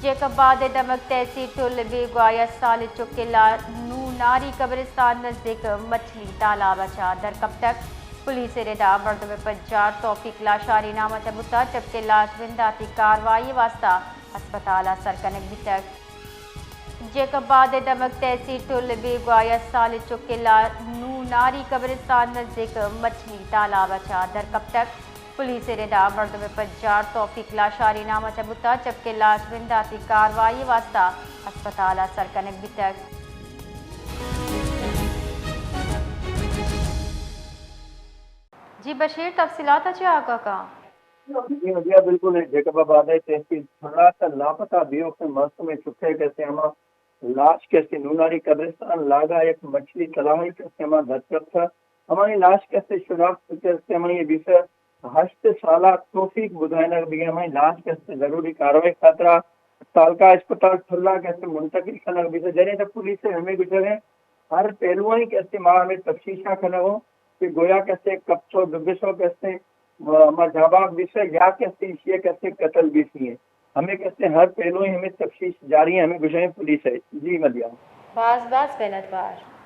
جیکب آباد ءِ دمگ تحصیل ٹل ءِ بیگواہ یک سالیں چکے لاش نوں ناری قبرستان نزیک مچھلی تالاب ءَ چہ در کپتگ۔ پولیس ءِ ردا مردم ءِ پجار توفیق لاشاری نام ءَ چہ بوتگ، جبکہ لاش بنداتی کاروائی ءِ واستہ ہسپتال ءَ سر کنگ بیتگ۔ جیکب آباد ءِ دمگ تحصیل ٹل ءِ بیگواہ یک سالیں چکے لاش نوں ناری قبرستان نزیک مچھلی تالاب ءَ چہ در کپتگ۔ پولیس ءِ ردا مردم ءِ پجار توفیق لاشاری نام ءَ چہ بوتگ، جبکہ لاش بنداتی کاروائی ءِ واستہ ہسپتال ءَ سر کنگ بیتگ۔ جی بشیر، تفصیلات ءَ چہ آگاہ کن۔ جی، جی، بالکل، جیکب آباد ءِ تحصیل ٹھرا تہ لاپتہ بیوک مستمیں چکے کسے ہما لاش کسے نوناری قبرستان لاگا یک مچھلی تلاہی کسے ہما در کپتہ۔ ہمائی لاش کسے شناخت کسے ہمائی بیسہ ہشت سالہ توفیق بدائنگ بیگہ۔ ہمائی لاش کسے ضروری کاروائی خاطرہ تالکا اسپتال ٹھرا کسے منتقل کنگ بیسہ۔ جنیں تہ پولیس ءَ ہمے گوشگ ءَ ہر پہلوئیں کسے ما ہمے تفتیشاں کنگ ءَ کہ گویا کسے کپتو بگسو کسے ما جاباگ بیسہ یا کسے ایشی ءَ کسے قتل بیسی ہیں۔ ہمے کسے ہر پہلوئیں ہمے تفتیش جاری ہیں، ہمے گوشگ ءَ پولیس ءَ۔ جی مدیا۔ باز باز منت وار۔